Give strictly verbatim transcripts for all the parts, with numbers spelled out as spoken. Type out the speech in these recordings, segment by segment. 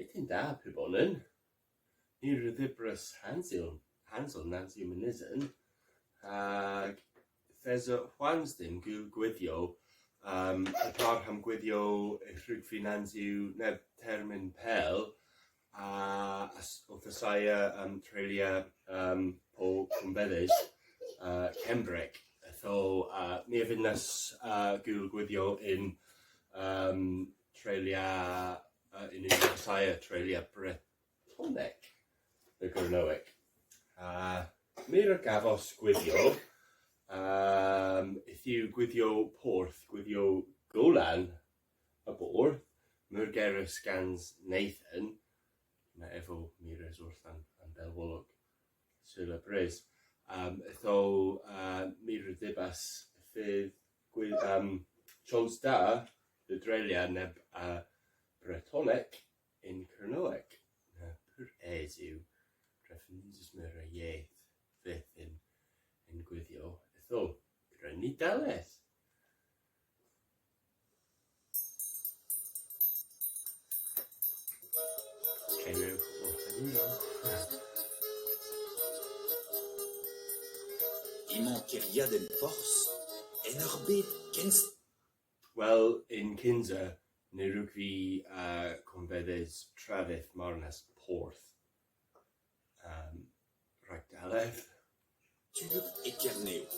Ydyn da, pubonan. Ni re dhybris hansel, hansel nans yw mynysen. Hag yth esa hwans dhymm gul gwydhyow, um, kepar ha'n gwydhyow y hwrug vy nans yw neb termyn pell, a, a s-, owth assaya, um, treylya, um, po konvedhes, uh, Kembrek. Ytho, uh, my a vynnas, uh, gul gwydhyow yn, um, treylya, uh, yn assaya treylya Bretonek dhe Gernewek. Uh, my a wra gavos gwydhyow, um, yth yw gwydhyow Porth, gwydhyow Golan a Borth, meurgerys gans Nathan, na ev o mires orth an, an bellwolok seulabrys. Um, ytho, uh, my re dhybas y fydh gwy-, um, chons da dhe dreylya neb, uh, Bretonek yn Kernewek. Na, pur es yw. Drefen nyns eus meur a yeth vyth yn, yn gwydhyow. Ytho, gwren ni dalleth. Tremewgh orth an ulow. Emañ kêriadenn Pors en ur bed kens. Wel, yn kynsa, ny wrug vy, uh, konvedhes travyth marnas Porth. Um, rag dalleth. Tur e Kernev.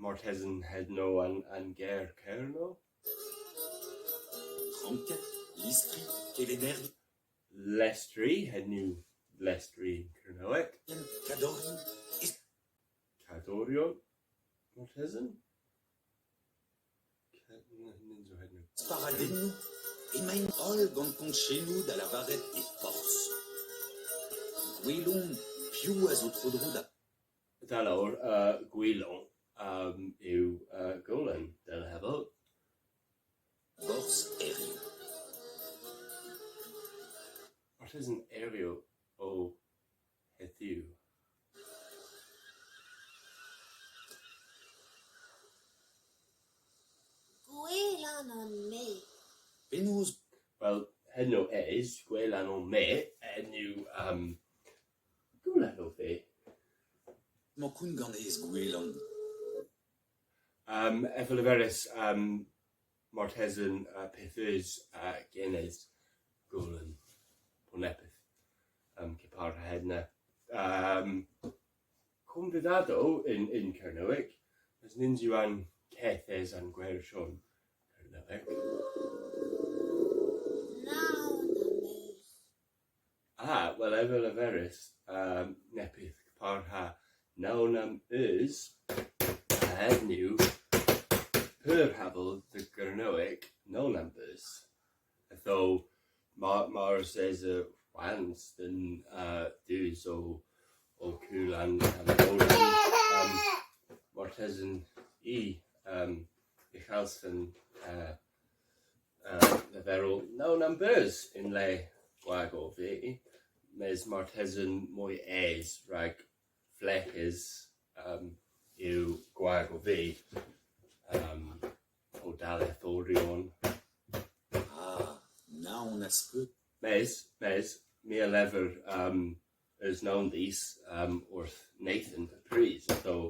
Martesen hedna an, an ger Kernow. Ranket, listri, kelennerien. Lestri, hedna yw lestri yn Kernewek. Kadorioù. Is- Kadorioù, martesen. Ka-, n-, nyns yw hedna. Sparadennoù, emaint holl gant koñchennoù da lavaret e Pors. Gwelomp piv a zo tro-dro da Da lowr, uh, gwelomp, um, yw, uh, Golan, dell hevel. Bors eryow. Martesen eryow o hedhyw. Gwelan on-me. Penaos? Wel, hedna es, gwelan on-me, hedhyw, um, gwelan ov vy. Emañ koun ganez gwelan. Um, ev a leveris, um, martesen, uh, pyth eus, uh, genes golan po neppyth, um, kepar ha hedna. Um, konvedhadow yn, yn Kernewek, mes nyns yw an keth es an gwersyon Kernewek. Na, na, mes. Ah, wel, ev a leveris, um, neppyth kepar ha nown am eus, ha hedhyw pur haval dhe Gernewek nown am eus. Ytho, ma-, mars esa hwans dhe'n, uh, dus ow, ow kul an, an golan, um, martesen i, um, y hwrug vy, uh, uh, leverel nown am eus yn le gwag ov vy, mes martesen moy es rag fleghes, um, yw gwag ov vy, um, po dallethoryon. Ah, nown a's peus. Mes, mes, my a lever, um, eus nown dhis, um, orth Nathan a prys, so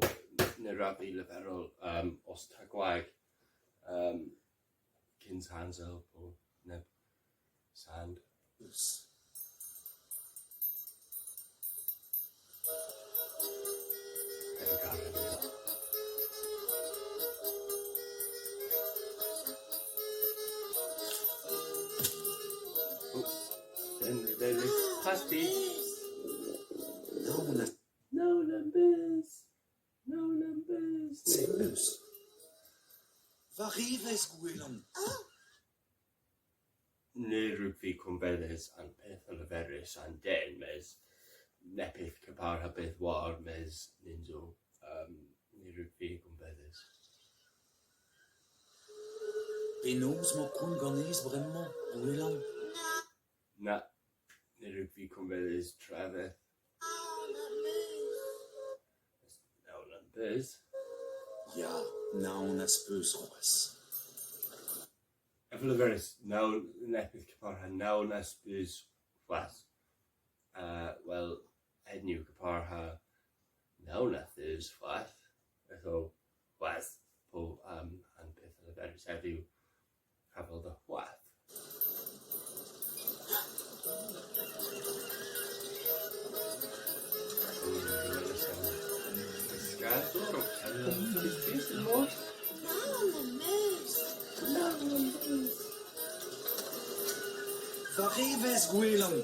ny wrav vy leverel, um, os ta gwag, um, kyns hansel po neb sand. Pasti. Nown am eus. Nown am eus. Nown am eus. Seul eus. Va revez gwelan. Ny wrug vy konvedhes an pyth a leveris an den, mes neppyth kepar ha bydh war, mes nyns o, um, ny wrug vy konvedhes. Penaos, emañ koun ganez bremañ, gwelan? Na, ny wrug vy konvedhes travyth. Nown am eus. Ya, nown a's peus c'hoazh. Ev a leveris, naw, neppyth kepar ha naw nas bys hwath. Uh, wel, hedhyw kepar ha naw nas bys hwath. Ytho hwath po, um, an pyth a leveris hedhyw. Haval dhe hwath. War evezh gwelan.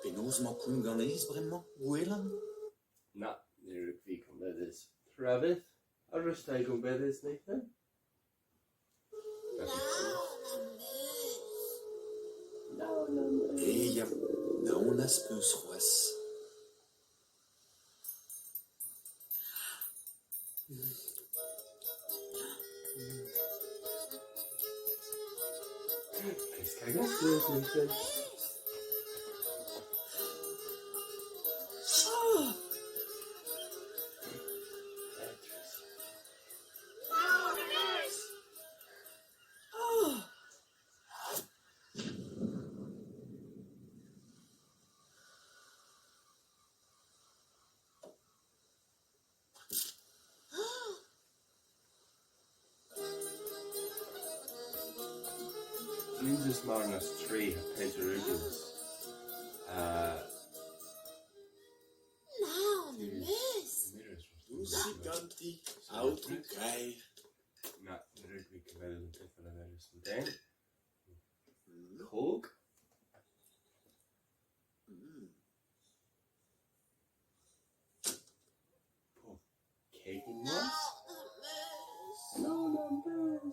Penaos emañ kont ganez bremañ, gwelan? Na, ny wrug vy konvedhes travyth. A wruss'ta y gonvedhes, Nathan? Na, na, na. E ya, naw nas bys hwath. Pes kag aswon, Nathan. Nyns eus marnas tri ha peder ugens. Uh, Naw, mires. Mires. Dousik ganti, aotrou Kay. Na, ny wrug vy kavadow an pyth a leveris an den. Mm. Kog. Mm. Po kegin was? No, no, no.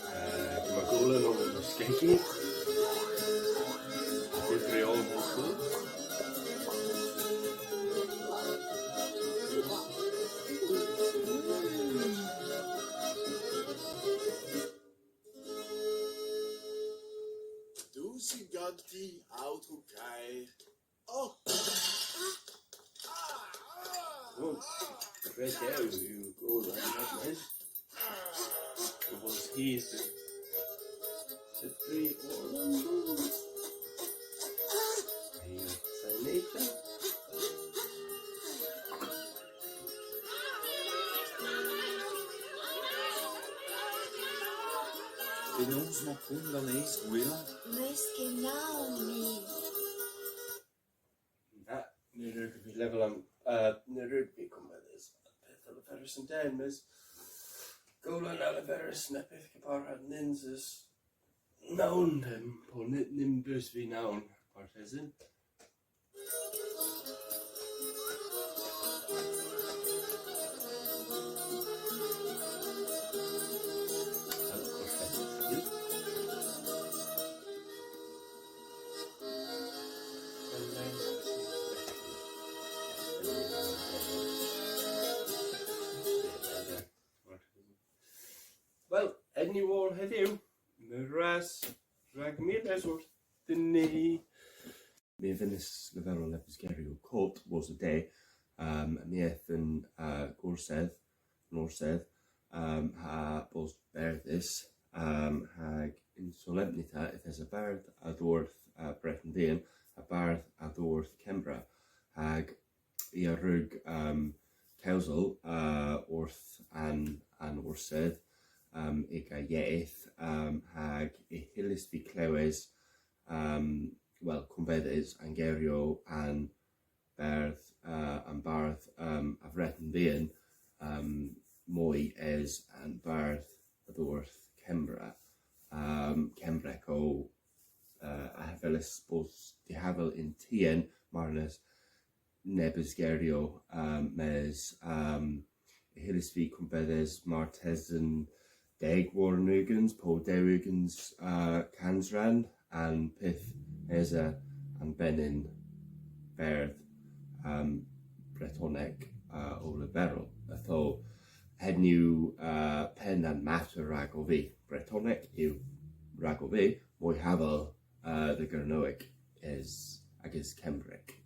Eh, ma goulen ow skegin. Dybri oll bosel. Dousik ganti, aotrou Kay. Oh! Oh, res yw, yw gol an raglen. Bos hi dhe, dhe dri orlans. Hi a Saint Nathan. Penaos emañ kont ganez, gwelan? 'M eus ket naon, mi. Na, ny wrug vy leverel an, uh, ny wrug vy konvedhes an pyth a leveris an den, mes goulen a leveris neppyth kepar ha nyns eus naon dhymm, po ny, ny'm eus vy naon, martesen. Wel, henn yw oll hedhyw. Meur ras rag mires orthyn ni. My a vynnas leverel nebes geryow koth wosa dydh, um, my eth yn, uh, Gorsedh, an Orsedh, um, ha bos berdhys, um, hag yn solempnita yth esa bardh a-dhyworth, uh, Breten Vian, ha bardh a-dhyworth Kembra, hag i a wrug, um, kewsel, uh, orth an, an Orsedh, um, y'ga yeth, um, hag y hyllis vy klewes, um, wel, konvedhes an geryow an berdh, uh, an bardh, um, a Vreten Vian, um, moy es an bardh a-dhyworth Kembra. Um, Kembrek o, uh, a hevelis bos dihaval yn tien, marnas nebes geryow, um, mes, um, y hyllis vy konvedhes martesen deg warn ugens po dew ugens, uh, kansran an pyth esa an benyn berdh. um, Bretonek, uh, ow leverel. Ytho, henn yw, uh, penn an mater ragov vy. Bretonek yw ragov vy moy haval, uh, dhe Gernewek es, ages Kembrek.